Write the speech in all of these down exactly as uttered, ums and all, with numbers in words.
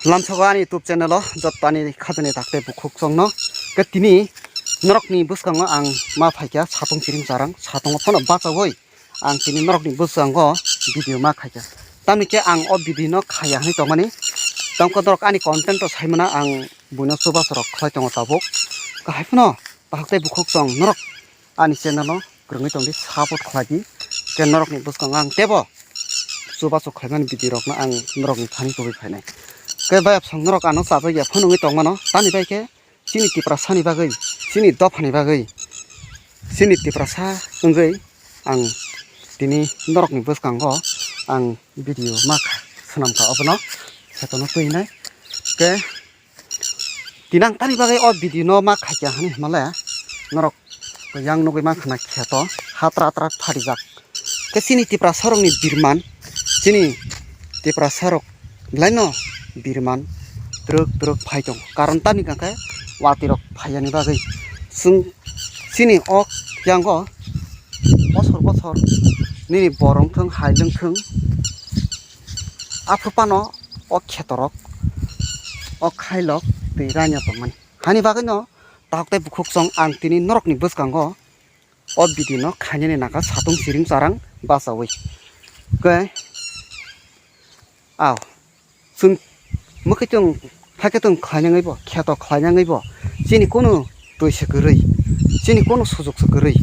Lamsogo ani YouTube channel o joto ani khajani takte bukhuk chongno. Ke tini norokni bwskango ang ma phaikha satung chiring charang, satungo phano bachawi ang tini norokni bwskango video ma khaikha. Tamni khe ang o video no khaiya hinwi tongmani. Tamkhe norok ani content o saimana ang buino chubachu rok khlai tongo tabuk. Kahai phano bahuk tei bukhuk chong norok ani channel no kwrwngwi tongdi, support khlai di. Ke norokni bwskango ang tebo chubachu khlaimani video rokno ang norokni thani tubui phainai. Ke bayap song norok ano chajak ya phano wngwi tongmano, tani bai khe chini Tiprasani bagwi, chini dophani bagwi, chini Tiprasa wngwi ang tini norokni bwskango ang video ma kha-, swnamkha obono, khe tono twi nai. Ke Tinang tani bagwi o video no ma khaikha hwnwi hwnmale norok yang nugwi mankha na kheto hatra hatra pharijak. Khe chini Tiprasa rokni birman, chini Tiprasa rok belaino birman twrwk twrwk phai tongo. Karon tamni hwnkhe watwi rok phaiyani bagwi chwng chini o yango bosor bosor nini borong thwng hai lwng thwng aphuru phano o khetorok o khailok twi ranya tongmani. Hani bagwino tahok tei bukhuk chong ang tini norokni bwskango o video no khainani naka satung siring charang bachawi. Khe, aw, chwng mwkhwtwng, hakhe twng khlainangwi bo, kheto khlainangwi bo, chini kunu twi se kwrwi, chini kunu sujuk se kwrwi.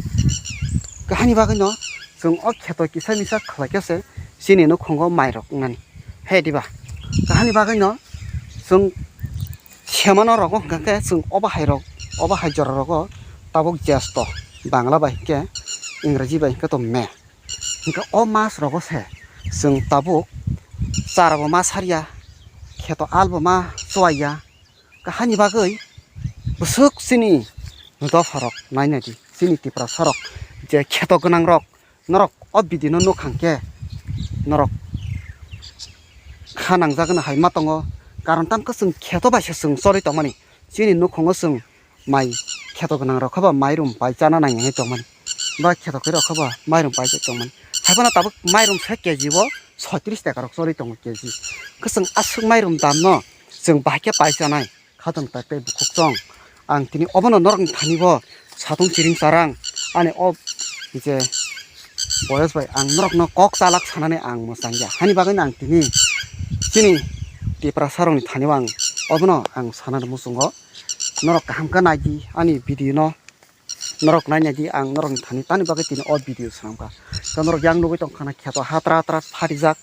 Khe hani bagwino chwng o kheto kisa misa khlaikhe se chini nukhungo mairok wngnani. He diba? Khe hani bagwino chwng semano rogo hwnkha khe chwng obo hai rok, obo hai jora rogo tabuk jesto, Bangla bai hwnkhe Ingraji bai hwnkhe to May. Hwnkhe o mas rogo se chwng tabuk chara bo ma sarya, kheto al bo ma chuwaiya. Kahani bagwi bwswk chini dopha rok nainai di, chini Tiprasa rok je kheto gwnang rok, norok o video no nukhang khe norok kha nangjagwna hai ma tongo, karon tamkhe chwng kheto bai se chwng choli tongmani, chini nukhungo chwng mai kheto gwnang rok khe ba mairum pai chana nang hinwi tongmani, ba kheto kwrwi rok khe ba mairum pai chai tongmani. Haiphano tabuk mairum se K G o soitris taka rok choli tongo K G. Khe chwng aswk mairum dam no chwng bahai khe pai chanai khatong tak tei bukhuk chong. Ang tini obono norokni thani bo satung chiring charang ani o je boyos bai ang norokno kok chalak sanani ang mwchangya. Hani bagwino ang tini chini Tiprasa rokni thani bo ang obono ang sanani muchungo. Norok kaham khe nai di ani video no, norok nai nai di, ang norokni thani tani bagwi tini o video swnamkha. Khe norok yang nugwi tongkha na kheto hatra hatra pharijak,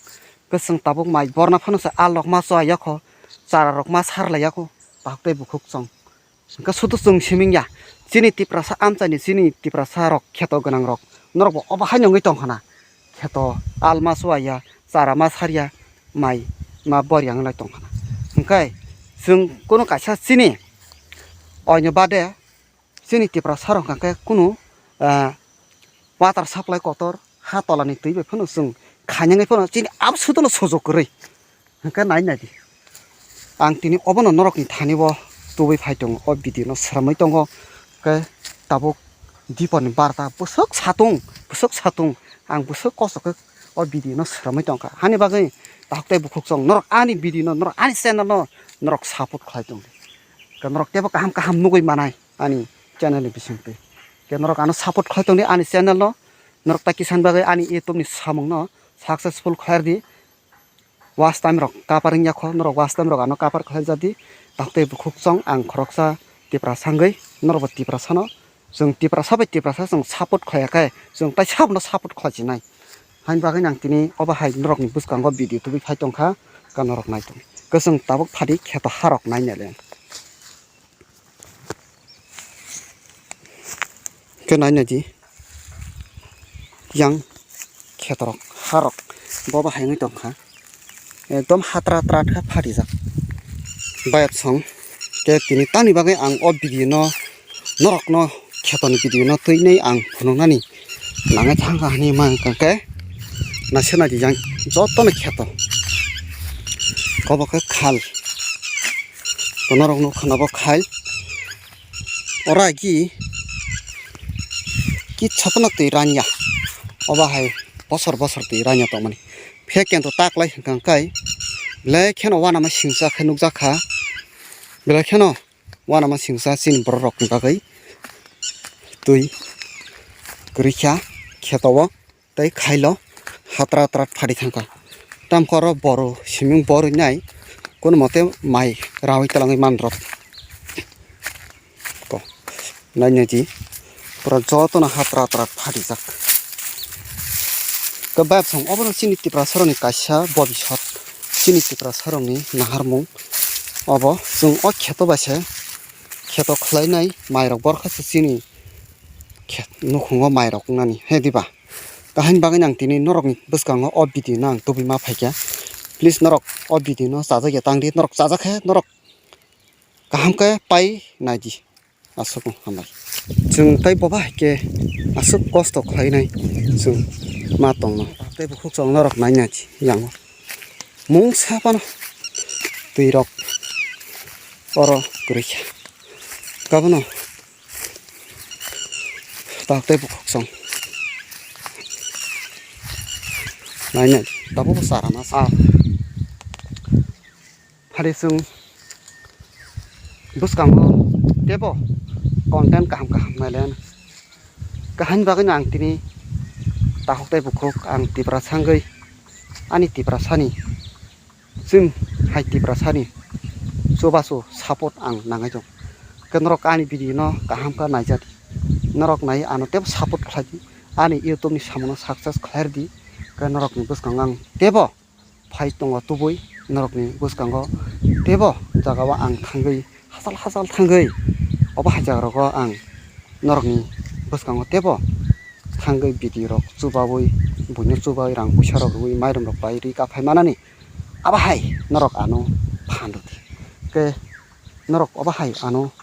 kwchwng tabuk mai borna phano se a lokma chwya kho, chara rok ma sar laiya kho, tahok tei bukhuk chong. Hwnkhe sudu chwng siming ya, chini Tiprasa amchaini chini Tiprasa rok kheto gwnang rok, norok bo obo hai nungwi tongkha na, kheto al ma chwya, chara ma sarya, mai ma bor yang lai tongkha na. Hwnkhe chwng kunu kaisa chini oino bade chini Tiprasa rok hwnkha khe kunu, ah, water supply kotor, ha tolani twi bai phano chwng khainani phano chini absudono sujok kwrwi. Hwnkhe nai nai di. Ang tini obono norokni thani bo tubui phai tongo, o video no sramwi tongo. Khe tabuk dipor ni barta bwswk satung, bwswk satung, ang bwswk kosto khe o video no sramwi tongkha. Hani bagwi tahok tei bukhuk chong norok ani video no, norok ani channel no norok support khlai tong di. Khe norok teibo kaham kaham nugwi manai ani channel ni bisingtwi. Khe norok ano support khlai tongdi ani channel no. Norok ta kisan bagwi ani YouTube ni samung no successful khlai di. Watch time rok kapar wngya kho, norok watch time rok ano kapar khlai jadi. Tahok tei bukhuk chong ang khoroksa Tiprasa wngwi norok bo Tiprasa no. Chwng Tiprasa bai Tiprasa chwng support khlai ya khe chwng tai sabono support khlai chinai. Hani bagwi ang tini obo hai norokni bwskango video tubui phai tongkha, ka norok nai tong. Kwchwng tabuk phadi kheto harok nai nai le. Khe nai nai di, yang khetorok, harok, bobo hai wngwi tongkha, ekdom hatra hatra khe phatijak. Bayap song khe tini tamni bagwi ang o video no, norokno khetoni video no twi nai ang phunuknani nangwi thangkha hinwi ma wngkha khe, naisana di yang jotono kheto, obo khe khal. Norok nukha na bo khai. Ora ki, ki chapana twi ranya. Oba hai bosor bosor twi ranya tongmani. Phe kento taklai hwnkha kai. Belai kheno uanama singsa khe nukjak kha. Belai kheno uanama singsa chini borok rokni bagwi twi kwrwi kha kheto o tei khailo hatra hatra phadi thangkha. Tamkhe oro boru siming boru nai kono mote mai rawi twlangwi manrok. Ko, nainai di, pura jotono hatra hatra pharijak. Khe bayapsong obono chini Tiprasarokni kaisa bobisot, chini Tiprasarokni naharmung. Obo chwng o kheto bai se kheto khlainai mairok borokha se chini khe-, nukhungo mairok wngnani, he diba? Kaham bagwi ang tini norokni bwskango o video no ang tubui ma phaikha. Please norok o video no chajak ya tang di, norok chajak khe norok kaham khe pai nai di. Aswk no hambai. Chwng tei boba hai khe aswk kosto khlainai chwng ma tongno. Tei bukhuk chwng norok naina yango. Mungsa phano twi rok oro kwrwi kha. Kabono tak tei bukhuk chwng naina tabuk bo chara ma sa. Phari chwng bwskango teibo content kaham kaham nailaiano. Kaham bagwino ang tini takhuk tei bukhuk ang Tiprasa wngwi ani Tiprasani chwng hai Tiprasani chubachu support ang nangwi tongo. Khe norok ani video no kaham khe naijadi. Norok nai ano teibo support khlaidi. Ani YouTube ni samungno success khlairwdi. Khe norokni bwskango ang teibo phai tongo tubui norokni bwskango teibo jagao ang thangwi hachal hachal thangwi obo hai jagarogo ang norokni bwskango teibo thangwi video rok chubawi buino chubawi rang puisa rok rwwi mairum rok bai ri kaphai manani abo hai norok ano phan rwdi. Khe norok obo hai ano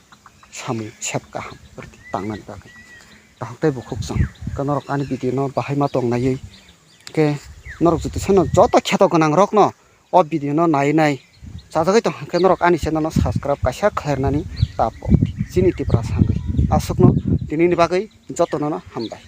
samung sep kaham rwdi tangnani bagwi. Takhuk tei bukhuk chwng khe norok ani video no bahai ma tong naiwi. Khe norok jotosano joto kheto gwnang rokno o video no nai nai chajagwi tong khe norok ani channel no subscribe kaisa khlairnani tap chini Tiprasa wngwi. Aswkno tinini bagwi jotono no hambai.